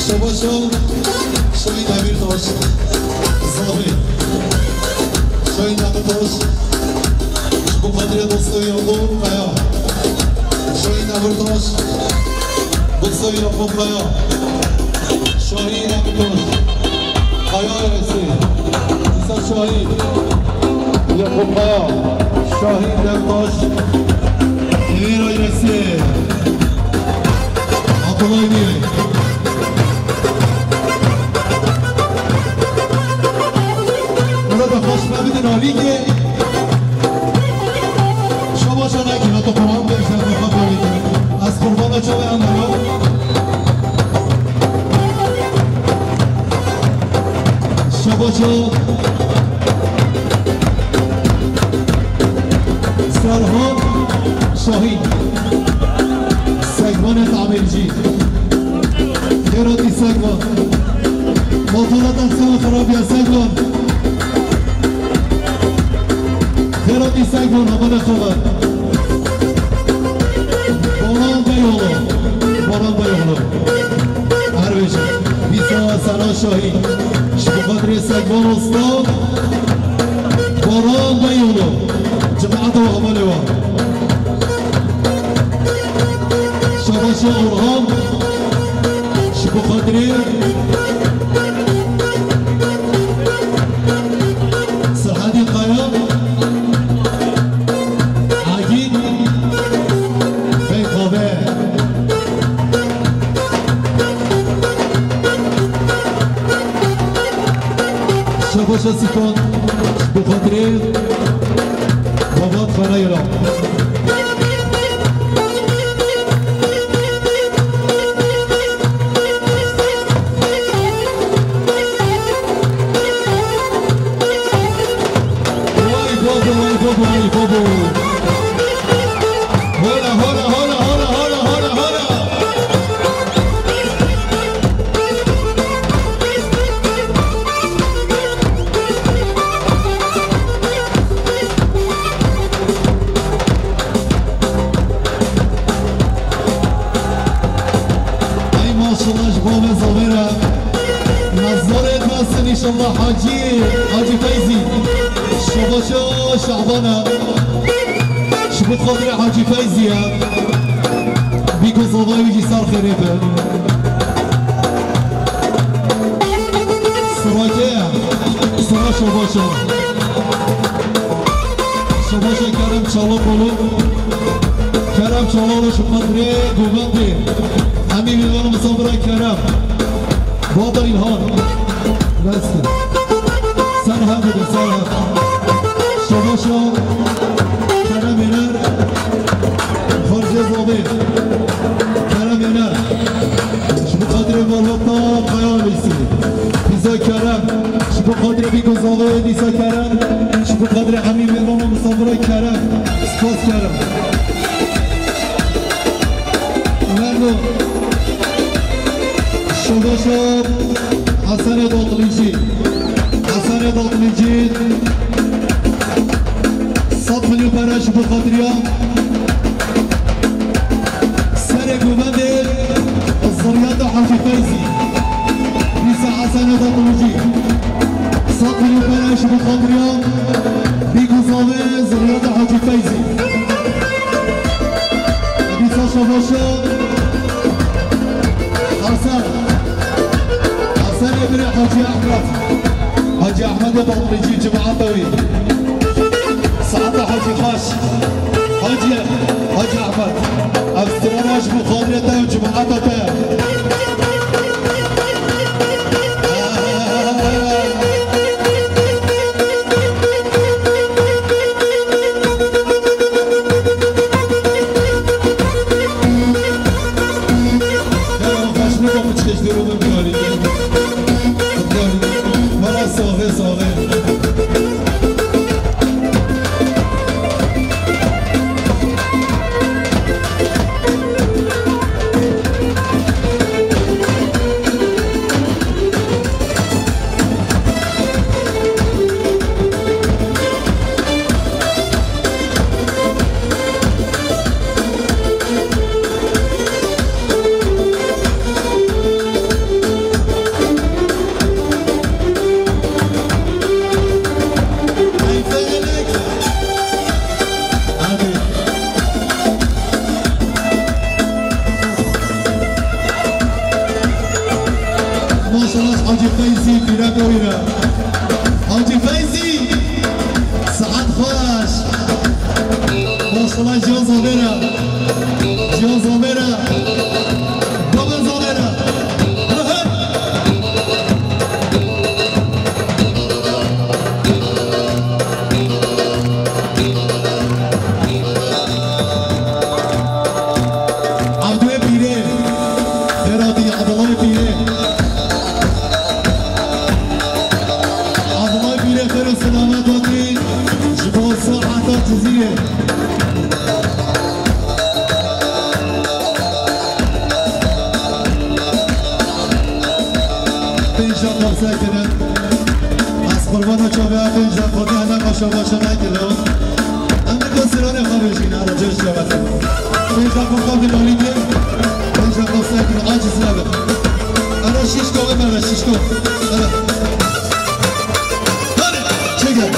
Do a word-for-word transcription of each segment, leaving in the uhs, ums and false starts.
Şebaşo, Şehîd Emîrtaş, Zavê. Şehîd Emîrtaş, ji bo xatirê dostoyê Yaqûb Kaya. Şehîd Emîrtaş, dostoyê Yaqûb Kaya. Şehîd Emîrtaş. Kaya Yesê. Îsa Şehîd. Yaqûb Kaya. Şehîd Demtaş. Emîra Yesê. Abdullah Emîr. Burada xweş me bidin alîkê. Şebaşa nekin, heta Quran pêş de xwe alîkê. Ez qurbana çavê em helo. Şebaşo Serhan Şahîn. Segvanê tamircî. Xêratî segvan. Motora taksiya xerabiya segvan. Xêratî segvan, amane xeber. Baran Beyoğlu. Baran Beyoğlu. Her wêj. Dîsa Sena Şahî. Ji bo xatirê segvan usta. Baran Beyoğlu. Cemaeta we hevalê we. Şebaşa Orhan. Ji bo xatirê Sehedî Kaya. Agîn Bey Xave. Şebaşa Sîkan, bi xatirê Babat Xanayela. Vay babo, vay babo, vay babo. Hola, hola, hola. Ey maşallah ji bo me zavêra. Nazarê dimesin inşallah Hacî, Hacî Feyzî. Şebaşa Şahbana. Ji bo xatirê Hacî Feyzî ye. Bîku zavayê wî jî ser xêrê be. Sirake ye. Sira Şebaşa. Şebaşa Kerem Çalıkoğlu. Kerem Çalıkoğlu ji xatirê govendê. Hemî vî van misafira Kerem. Bader İlhan. Rest. Sen hem dedin, sen hem. Şebaşo, Kerem Yener, Xarzê Zavê, Kerem Yener, ji bo xatirê malbata Kaya Lîsî, Dîsa Kerem, ji bo xatirê Bîko Zavê, Dîsa Kerem, ji bo xatirê hemî mêvan û misafira Kerem, spas Kerem. Merdo. Şebaşo Hesenê Datlicî. Hesenê Datlicî. Sed milyon pere ji bo xatiriya. Serê govendê ziriyeta Hacî Feyzî. Dîsa Hesenê Datlicî. Sed milyon pere ji bo xatiriya. Bîku Zavê ziriyeta Hacî Feyzî. Dîsa Şebaşo Hesen. Hesenê birê Hacî Ehmed. Hacî Ehmedê Datlicî, cemaeta wî. Saeta Hacî Xaş. Hacî, Hacî Ehmed. Ev strana ji bo xatirê te û cemaeta te. Allah, Cihan Zavêr e. Cihan Zavêr e. Baba Zavêr e. Aha. Abdulê Pîrê. Xêr hatî, Abdulay Pîrê. Abdulay Pîrê, xêr û selamet hatî. Ji bo saeta Cizîrê. Pênc daqiqa qise kirin. Ez qurbana çavê pênc daqiqa, ne qaşa başa nekilo. Em bi siranê xwe bêjîne, ala cêj çavet. Pênc daqiqa xwe bi nalî dê. Pênc daqiqa qise kirin, aciz nebe. Ara şişko, ara şişko. Ara. Hadi, çeker.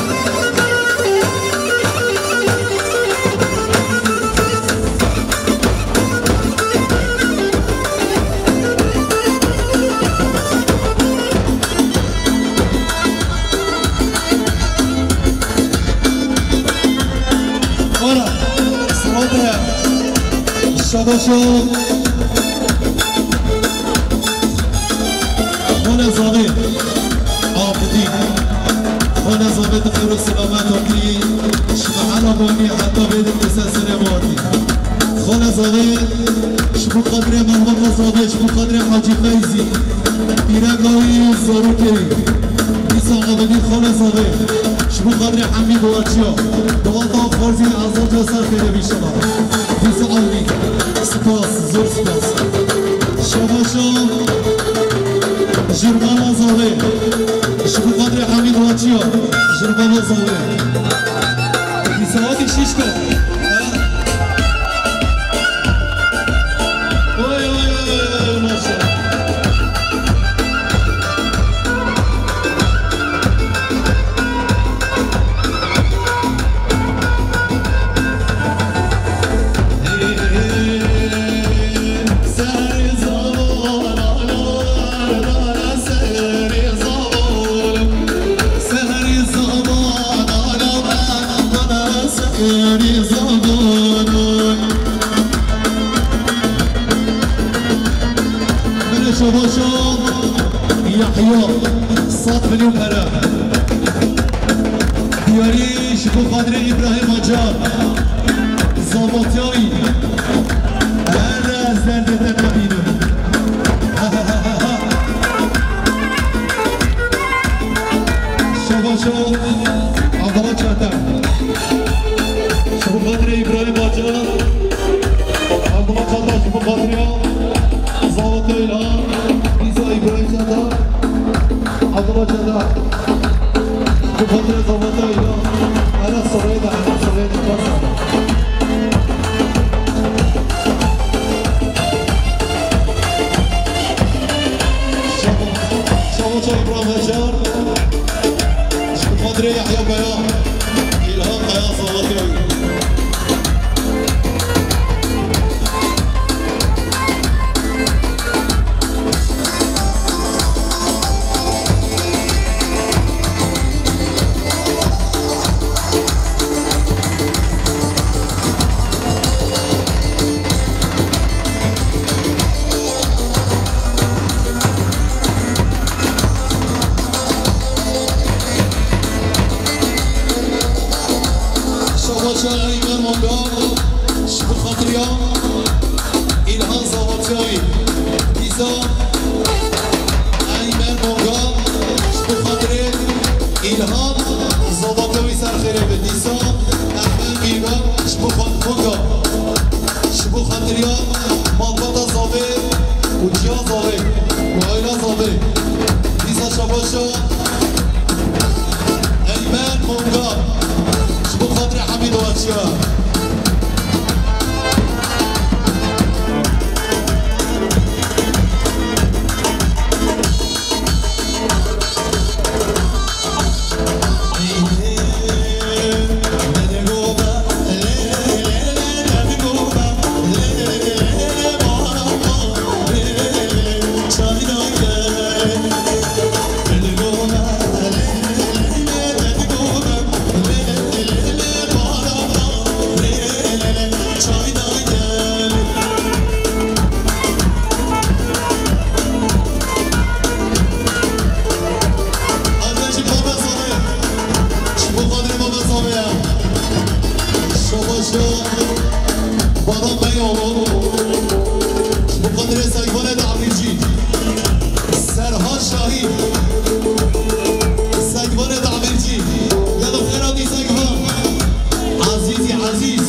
Ora, sırada. Şabaşo. Xole zavê. Abidî. Xole zavê, tu xêr û selamet hatî. Ji mehela Bonî heta vê din tu ser serê me hatî. Xole zavê, ji bo xatirê Mehmeta zavê, ji bo xatirê Hacî Feyzî. Pîreka wî, zarokê wî. Dîsa abidî xole zavê. Ji bo xatirê Hemî Boğaçiya. Dawata Xwarzî Azad ser xêrê bî şema. Dîsa abidî. Spas, zor spas. Şabaşo. Jurmana zavê. Ji bo xatirê Hemî Boğaçiya. Jurmana zavê. Dîsa hatî şişko. Oy, oy, oy, oy, oy, maşallah. Şabaşo Yahya, sed milyon pere. Diyarî ji bo xatirê Îbrahîm Acar. Zavatiyayî. Her ez derdê te nebînim. Şabaşo Abdullah Çehter. Ji bo xatirê Îbrahîm Acar. Abdullah Çehter ji bo xatirê Zavatiyayî. Dîsa Îbrahîm Çehter. Abdullah Çehter. Ji bo xatirê Zavatiyayî. Ara soreyê de, ara soreyê de. Şabaşo Îbrahîm Acar. Ji bo xatirê Yahya Kaya, Îlham Kaya, Salatiyayî. Şabaşo Eymen Manga, ji bo xatiriya Îlhan Zavatiyayî. Dîsa Eymen Manga, ji bo xatirê Îlhan Zavatiyayî ser xêrê be. Dîsa Eymen Mîrgan, ji bo xat-, Manga. Ji bo xatiriya malbata Zavê û ciya Zavê û aîla Zavê. Dîsa şabaşo Eymen Monga. Ji bo xatirê Hemîd Oçiya. Baba Beyoğlu, ji bo xatirê Sekvanê Damircî, Serhan Şahî, Sekvanê Damircî, ya li xêr hatî Sekvan, Ezîzî Ezîz.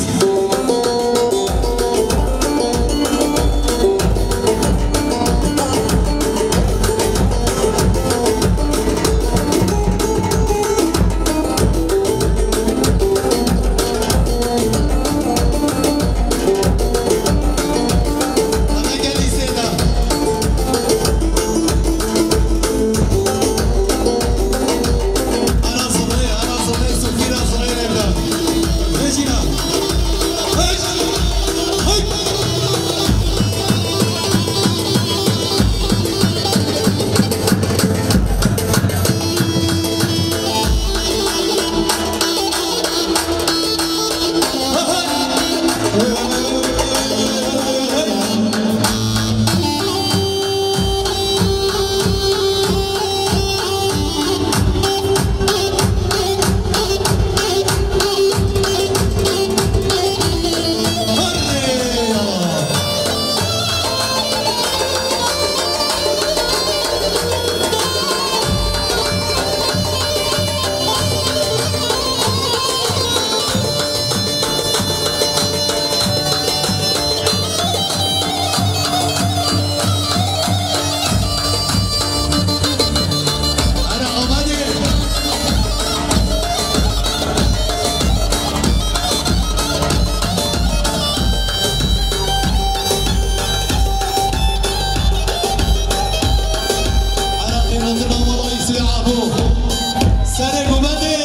Serê gumedê.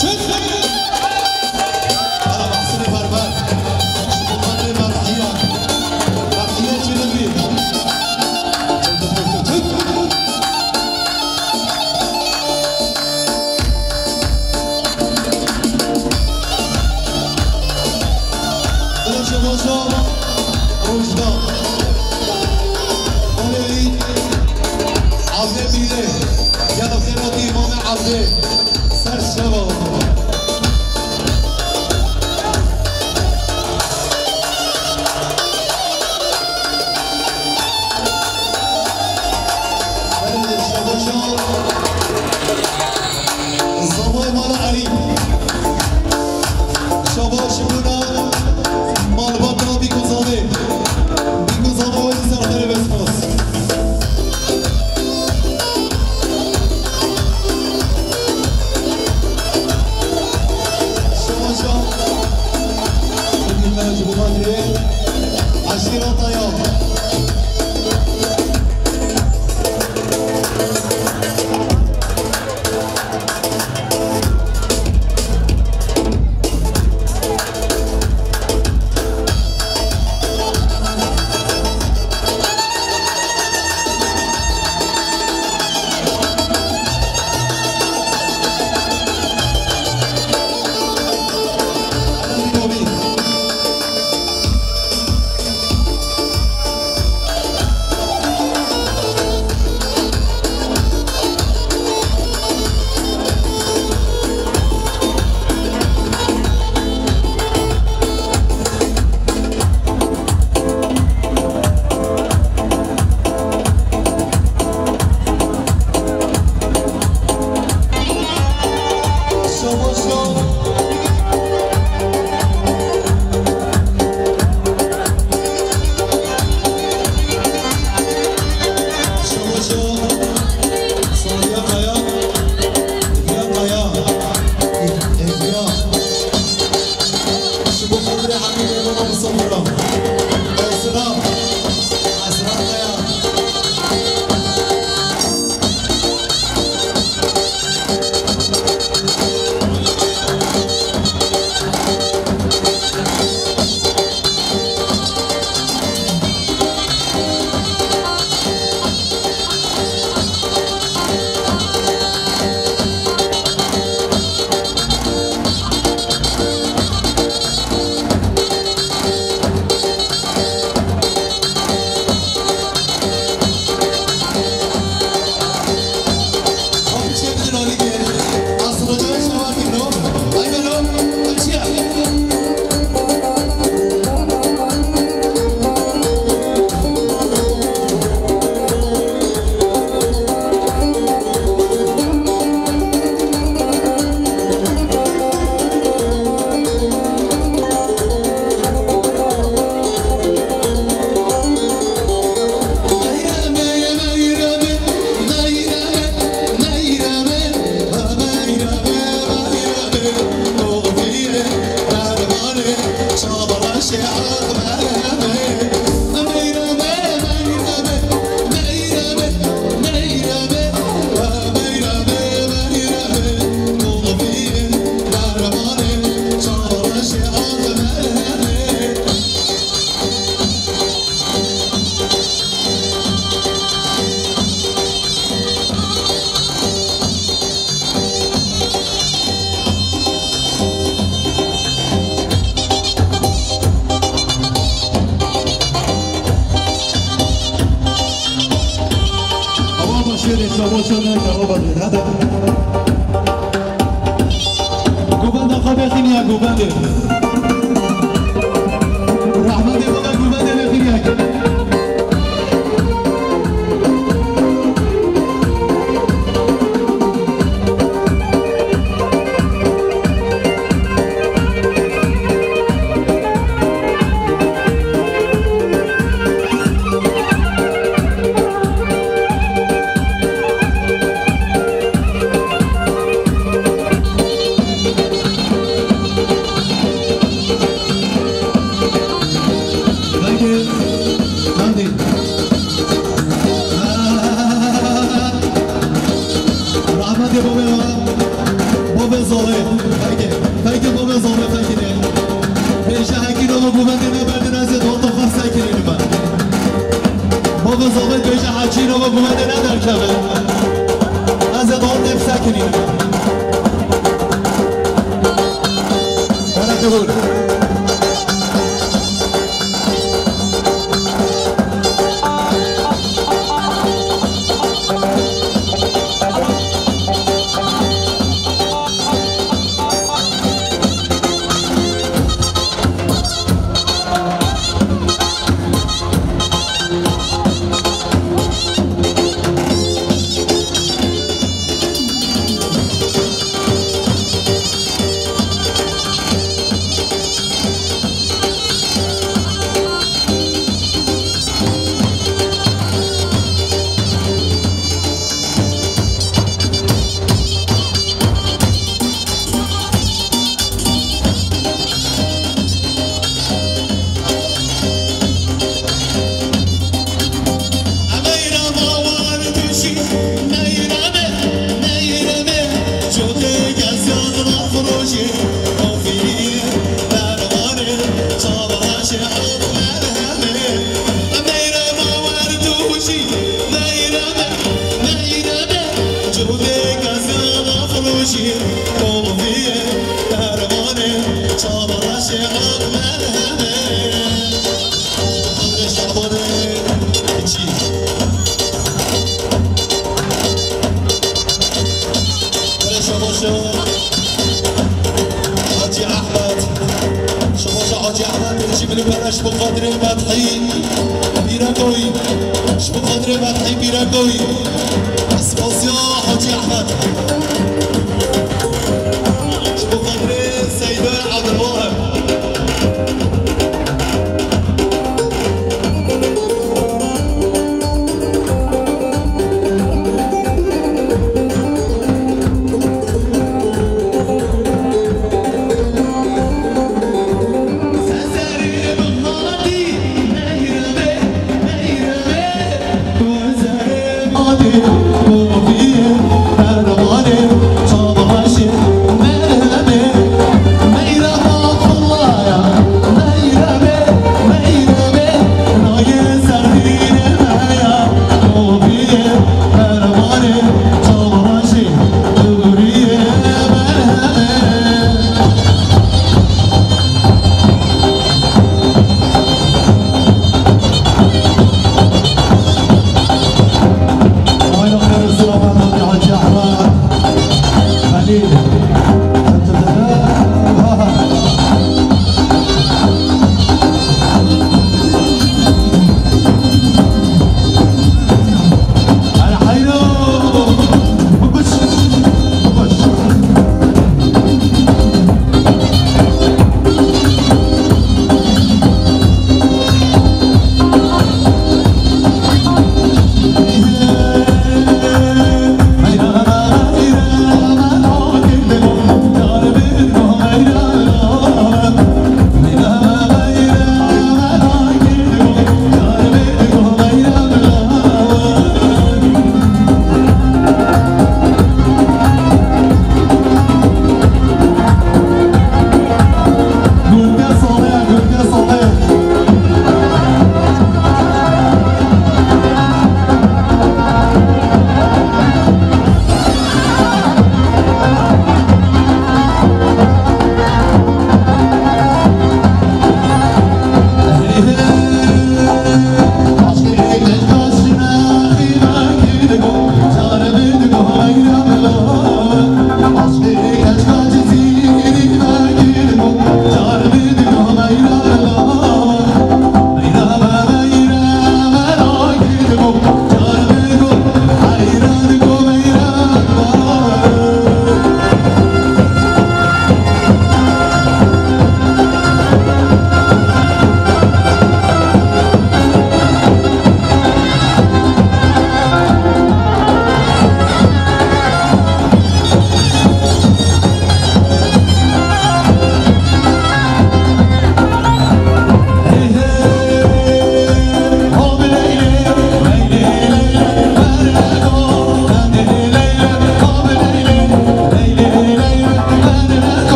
Çi? Ara Mahsinê Berber. Ji bo xatirê Merhiya. Merhiya Çelebi. Dilşê Bozo, Rojda. Olê Evdê Pîrê, gelo xêr hatî Îmamê Evdê. Ser şeva. Belê Şebaşo. Zamoyê mala Elî. Şebaş bûna malbata Bîkûzavê. Bîkûzavê wê ser xêrê be spas. Şebaşo. Bugün ben Cumhurbaşkanı. Aşiret Ayal. Ji bo xatirê Hemîdê Mela Misafira. Esra. Esra Kaya. Boşuna karo bakın, hadi. Guvende xwe bexîniya guvendê. Rahmetê baba guvendê bexîniya. Haydi. Rahmetê bavê me, bavê Zolê. Haydi. Haydi bavê Zolê, haydi ne. Bêje hekî nava guvendê ne berdin, ez ê dor to xwe sekirînim. Bavê Zolê bêje hekî nava guvendê ne derkeve. Ez ê dor te sekirînim. Berekebûr. Hacî Ehmed. Şubaşa Hacî Ehmed, ji min û belaş bi Qadrê Fethî Pîrekoyî. Ji bi Qadrê Fethî Pîrekoyî. Spasiya Hacî Ehmed. Ji bi Qadrê Seyda Ebdulwahab.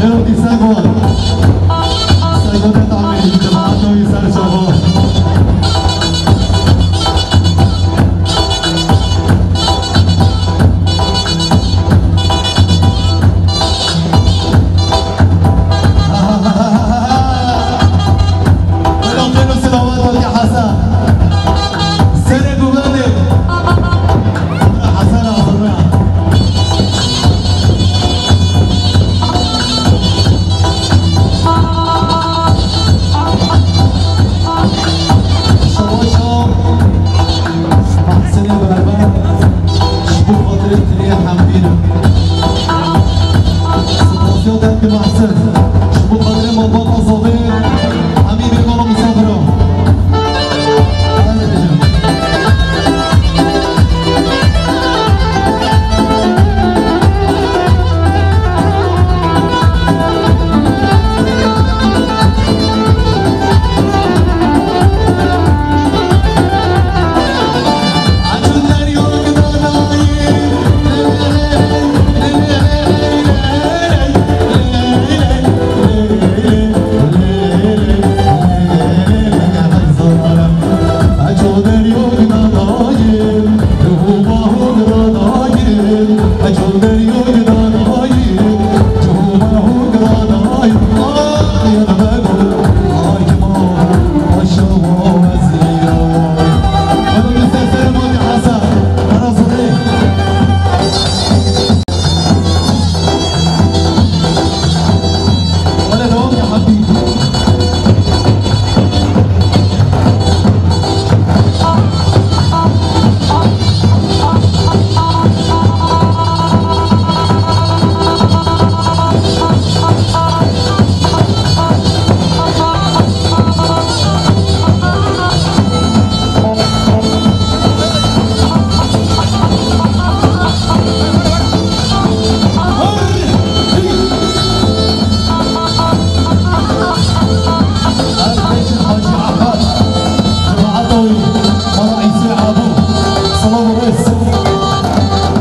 Sego. Sego de tamî, cemaat o ser çava. Belê, belê, selamet weke Hesen. Serê guvenê. Hesen hazır ya. Şewa şewa. Mahsinê berber. Ji bo xatirê Tiriyê hemdî ne. Spasiya dengê Mahsin. Ji bo xatirê malbata Zavê. Hemî mêvan û misafira.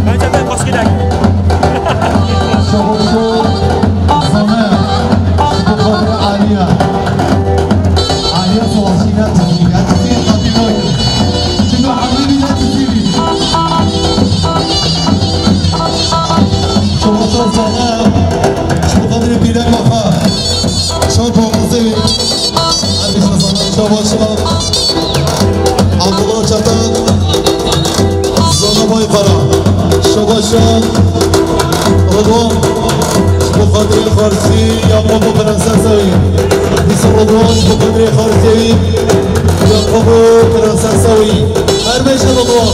Bence ben baskıdak. Şehoşo, Zane, ji bo xatirê Aliya. Aliya savaşçî ne tiştî, ya tiştî qatî nake. Çilo hemî bîne tiştî bî. Şehoşo Zane, ji bo xatirê pîrek me xwe. Şan komazê wî. Hemî xezana şehoşo. Abdullah Çatan, Zana Baykara, Şabaşa, Ridwan, ji bo xatirê xarzî Yaqûb û prensesa wî. Dîsa Ridwan ji bo xatirê xarzî Yaqûb û prensesa wî. Her meşe Ridwan.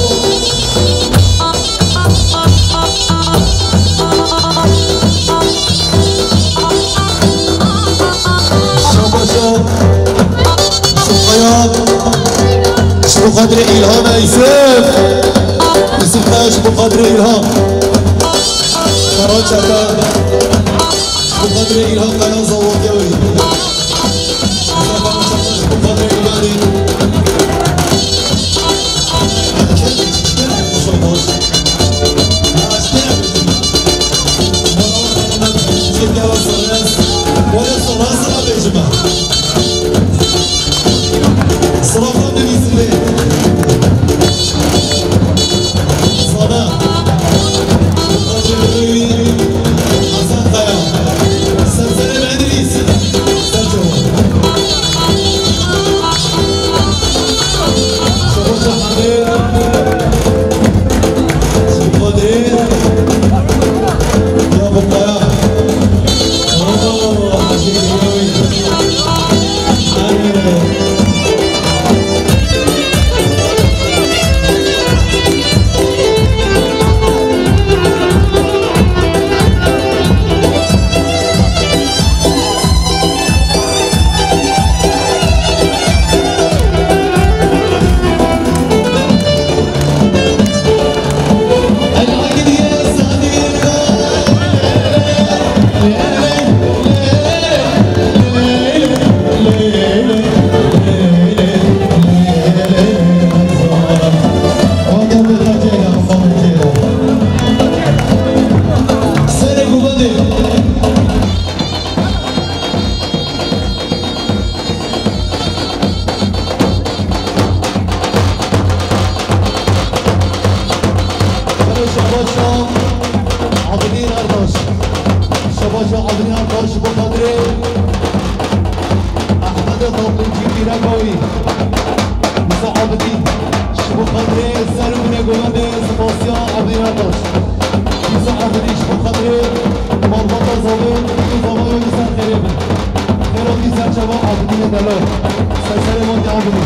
Şabaşa, Yusuf Kaya, ji bo xatirê Îlham e, Yusuf. Yusuf Kaya, ji bo xatirê Îlham. Karaçata, ji bo xatirê Îlham Kaya, Zawatiya wî. Ji bo xatirê Îlhanê. Ji bo xatirê Ehmedê Tatlîcî pîreka wî, Mîsa Abidî, ji bo xatirê ser û binê gulan de spasiya Abidî Erbaş. Mîsa Abidî ji bo xatirê malbata zavê û zava wê li ser xêrê bin. Xêra wî ser çava Abidînê delal. Ser serê mantê Abidî.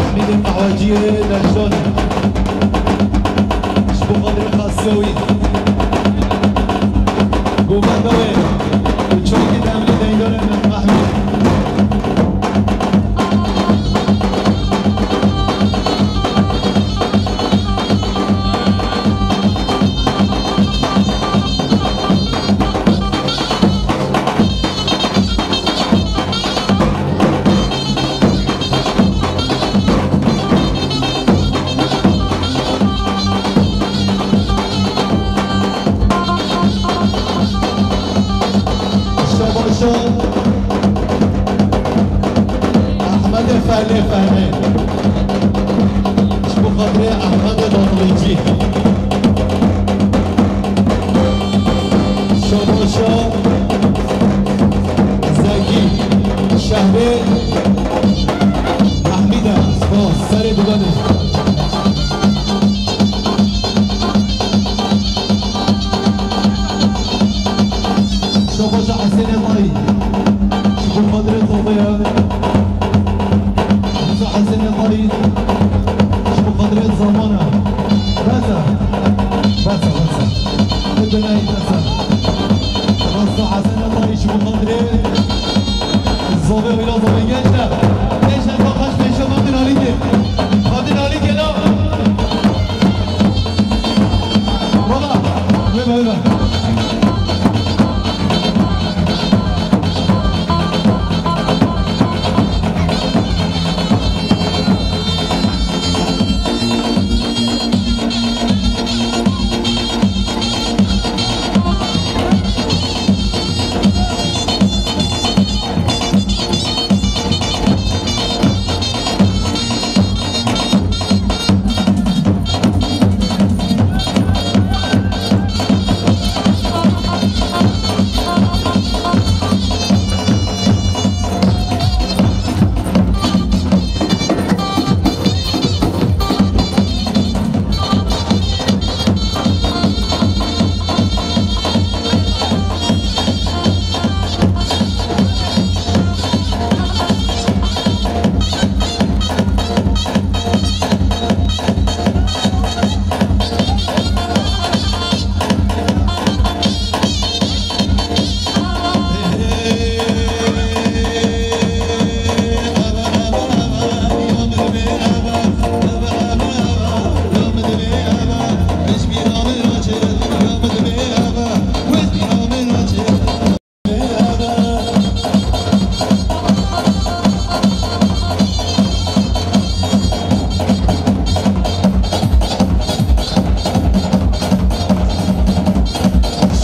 Ehmedê Qehweciyê Lejdanê. Ji bo xatirê xasiya wî. Govenda wê. Bi çavkê demlî deydanê min Mehmûd. Şabaşa Ehmedê Ferlê Ferlê. Ji bo xatirê Ehmedê Dadlîcî. Şabaşa Zekî Şehrê Mehmîd e. Spas. Serê biganê. Şabaşa Hesênê Tayî. Ji bo xatirê Tobê ye. Musa Hesênê Tayî. Ji bo xatirê zamana. Bes e. Bes e, bes e. Bidiney bes e. Rasta Hesênê Tayî ji bo xatirê Zavê wîna zavê genç e. Genç e, kaç pêşe Xatin Alîkê. Xatin Alîkê la. Valla. Öyle, öyle.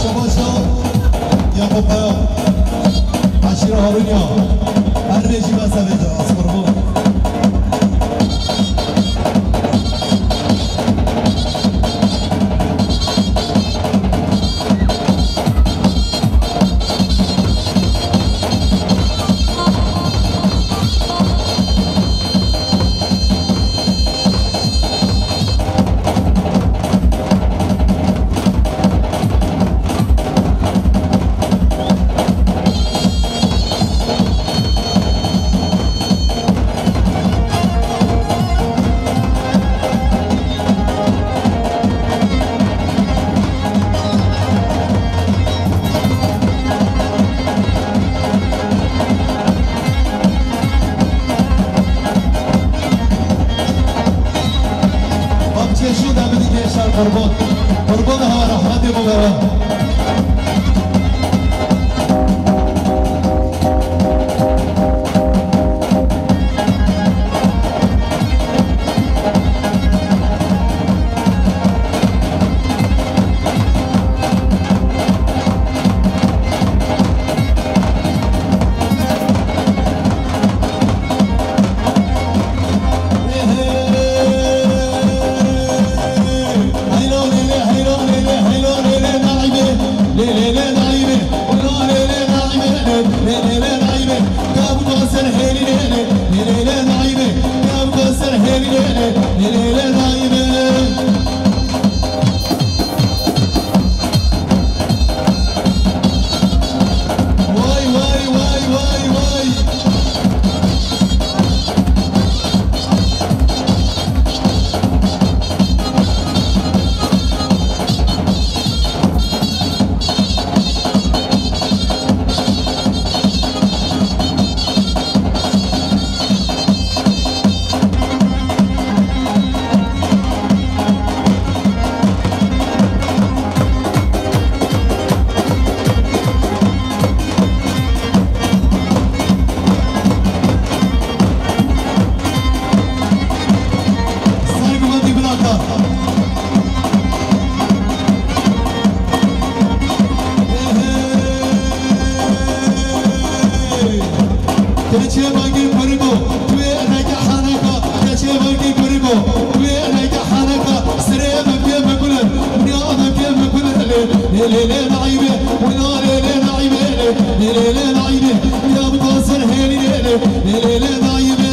Şabaşa Yakup Kaya, Aşîra Harun ya, her bêjî me sevê de, ez qurban. Qurban, qurban ha rehmetê bibere. Keçê bangê kurî bo, tu yê reke haneka. Keçê bangê kurî bo, tu yê reke haneka. Serê bangê me gule, ya bangê me gule. Lê, lê, lê, lê, naîbe, wina lê, lê, naîbe, lê, lê, lê, lê, naîbe. Ya bu da ser hêlî lê, lê, lê, lê, lê, naîbe.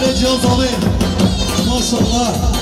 Erê Cihan Zalê. Maşallah.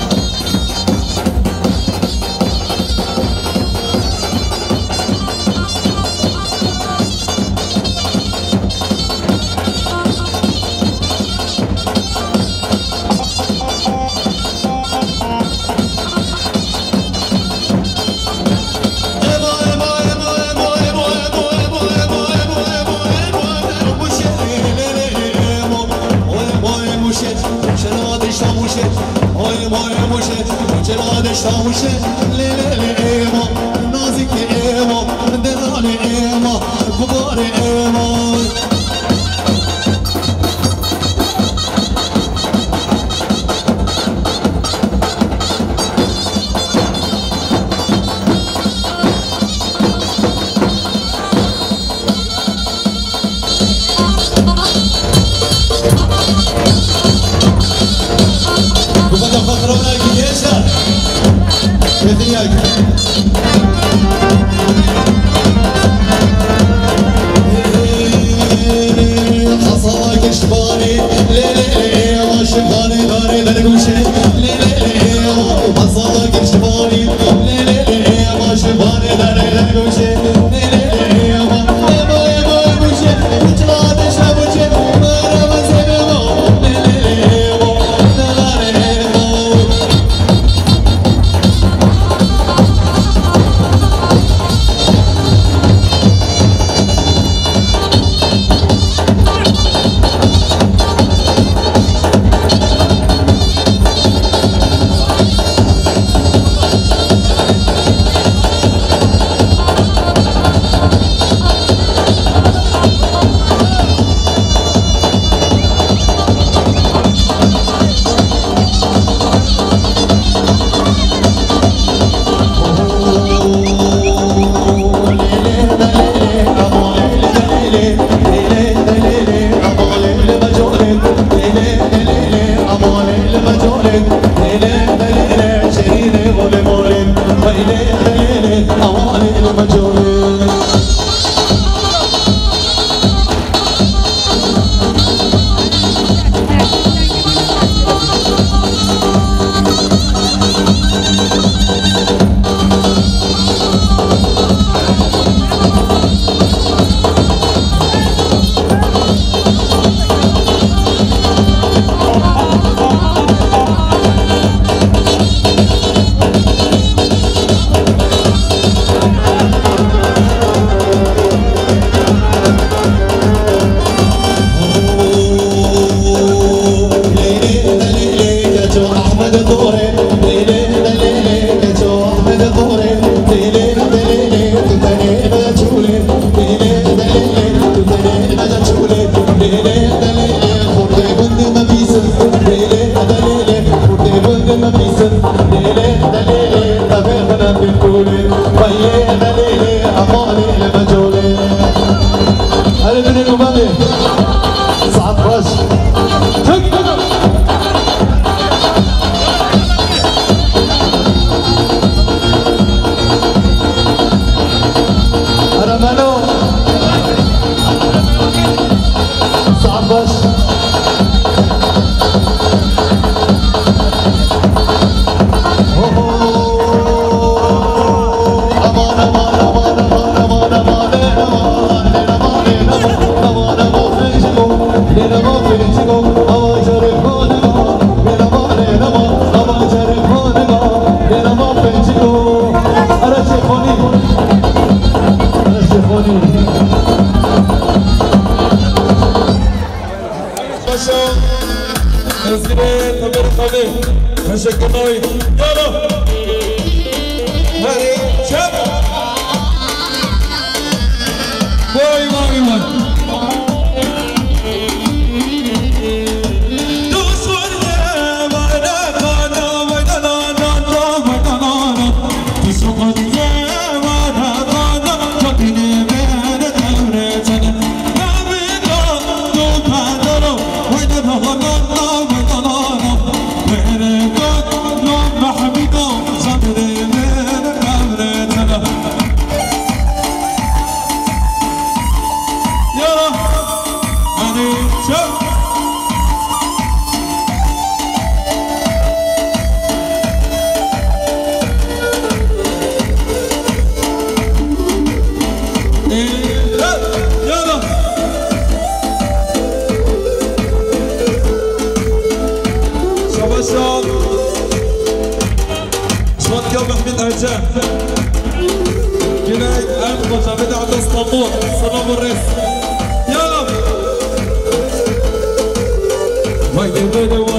Paşa, Ezgire, Tamer Tamer, teşekkür ederim. Yara. Hadi, çek. Vay, vay, vay. Şabaş ya. Şabaş ya Mehmet Erce. Güney, em koca bide hatta İstanbul. Selam ve res. Ya. Vay, vay, vay, vay.